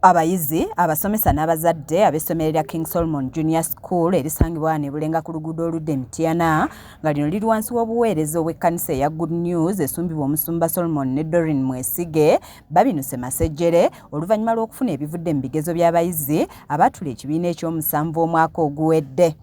Abayizi, abasomesa n'abazadde ab'essomero lya King Solomon Junior School erisangibwa wano e Bulenga ku luguudo oludda e Mityana nga lino liri wansi w'obuweereza obw'ekkanisa eya Good News esumbibwa omusumba Solomon ne Doreen Mwesige babinuse masejjere oluvannyuma lw'okufuna ebivudde mu bigezo by'abayizi abaatula ekibiina ekyomusanvu omwaka oguwedde.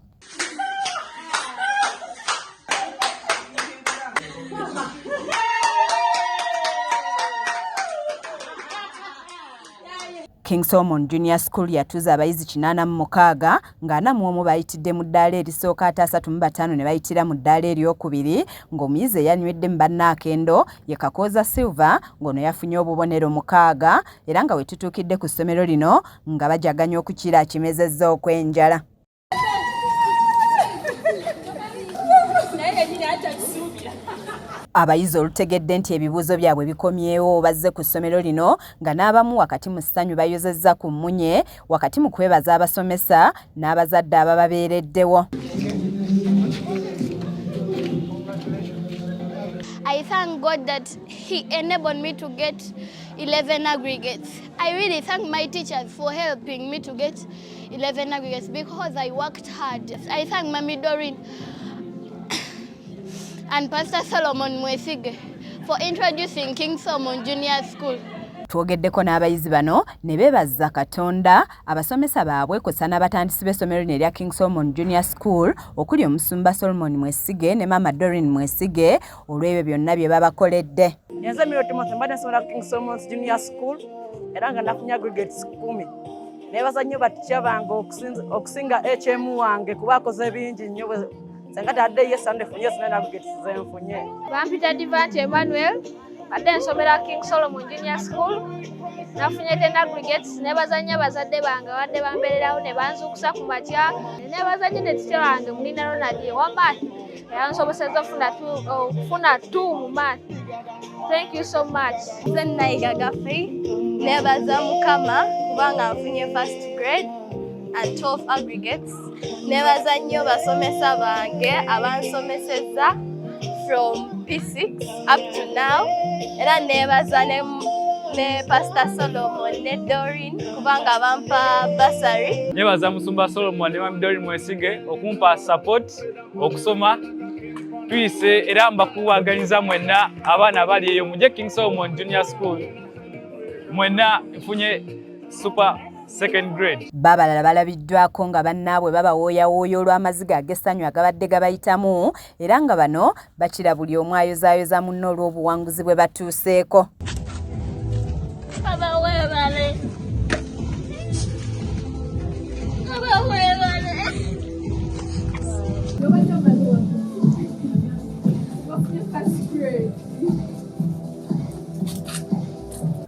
King Solomon Junior School yatuuza abayizi 86 nga 41 bayitidde mu ddaala erisooka ate 35 ne bayitira mu ddaala eryokubiri ng'omuyizi eyanywedde mu banne akendo ye Kakooza Silver ng'ono yafunye obubonero 6 era nga we tutuukidde ku ssomero lino nga bajaganya okukira akimezezza okw'enjala. Abayizi olutegedde nti ebibuuzo byabwe bikomyewo bazze ku ssomero lino nga n'abamu wakati mu ssanyu bayozezza ku mmunye wakati mu kwebaza abasomesa n'abazadde abababeereddewo. I thank God that he enabled me to get 11 aggregates. I really thank my teachers for helping me to get 11 aggregates because I worked hard. I thank Mami Doreen and Pastor Solomon Mwesige for introducing King Solomon Junior School. Twogeddeko n'abayizi bano ne beebaza Katonda, abasomesa baabwe kw'ossa n'abatandisi b'essomero lino erya King Solomon Junior School okuli omusumba Solomon Mwesige ne Maama Doreen Mwesige olw'ebyo byonna bye babakoledde. Nze Miro Timothy mbadde nsomera King Solomon Junior School era nga nafunye aggregates 10. Neebaza nnyo batikya bange okusinga HM wange kuba akoze bingi nnyo. Senga tadde ye Sunday funye sinna aggregates ze nfunye. Bampita Divante Emmanuel, badde nsomera King Solomon Junior School, nafunye 10 aggregates. Neebaza nnyo abazadde bange abadde bambeererawo ne banzuukusa ku makya. Neebaza nnyo ne teacher wange Mulina Ronald owa math eyansobosezza okufuna 2 mu math. Thank you so much. Nze Nayiga Gaffrey, neebaza Mukama kubanga nfunye first grade and 12 aggregates. Neebaza nnyo basomesa bange abansomesezza from P6 up to now. Era neebaza ne Pastor Solomon ne Doreen kubanga bampa bursary. Neebaza musumba Solomon ne Mami Doreen Mwesige okumpa support okusoma. Tuyise era mbakuwaganyiza mwenna abaana abali eyo mujje King Solomon Junior School mwenna nfunye super second grade. Babalala balabiddwako nga bannaabwe babawooyawooya olw'amaziga ag'essanyu agabadde gabayitamu era nga bano bakira buli omu ayozaayoza munne olw'obuwanguzi bwe batuuseeko.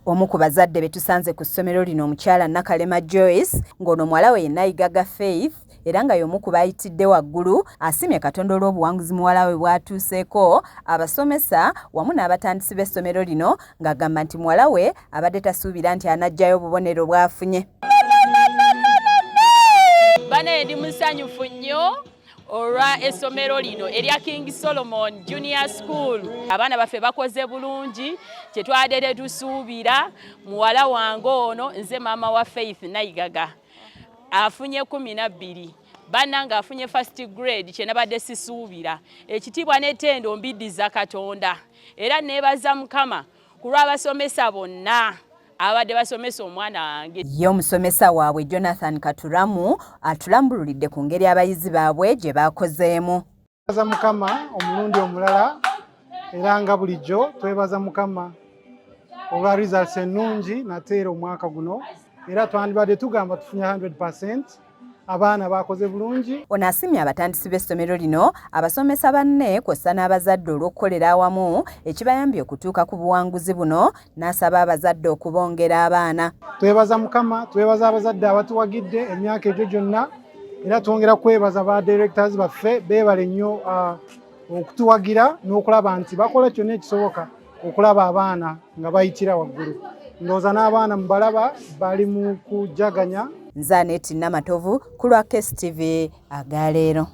Omu ku bazadde be tusanze ku ssomero lino omukyala Nakalema Joyce ng'ono muwala we ye Nayigaga Faith era nga y'omu ku baayitidde waggulu asiimye Katonda olw'obuwanguzi muwala we bw'atuuseeko, abasomesa wamu n'abatandisi b'essomero lino ng'agamba nti muwala we abadde tasuubira nti anaggyayo obubonero bw'afunye. Bane ndi musanyufu nnyo olwa essomero lino erya King Solomon Junior School. Abaana baffe bakoze bulungi kye twadde tetusuubira. Muwala wange ono nze maama wa Faith Nayigaga afunye 12, bannange afunye first grade kye nabadde sisuubira. Ekitiibwa n'ettendo mbiddiza Katonda era neebaza Mukama ku lw'abasomesa bonna abadde basomesa omwana wange. Ye omusomesa waabwe Jonathan Katuramu atulambululidde ku ngeri abayizi baabwe gye bakozeemu. Twebaza Mukama omulundi omulala era nga bulijjo twebaza Mukama olwa results ennungi nate era omwaka guno era twandibadde tugamba tufunye 100%. Abaana bakoze bulungi. Ono asiimye abatandisi b'essomero lino, abasomesa banne kw'ossa n'abazadde olw'okukolera awamu ekibayambye okutuuka ku buwanguzi buno n'asaba abazadde okubongera abaana. Twebaza Mukama, twebaza abazadde abatuwagidde emyaka egyo gyonna era twongera kwebaza ba directors baffe beebale nnyo okutuwagira n'okulaba nti bakola kyonna ekisoboka okulaba abaana nga bayitira waggulu. Ndowooza n'abaana mubalaba bali mu kujaganya. Nze Aneti Namatovu ku lwa KSTV agaleero.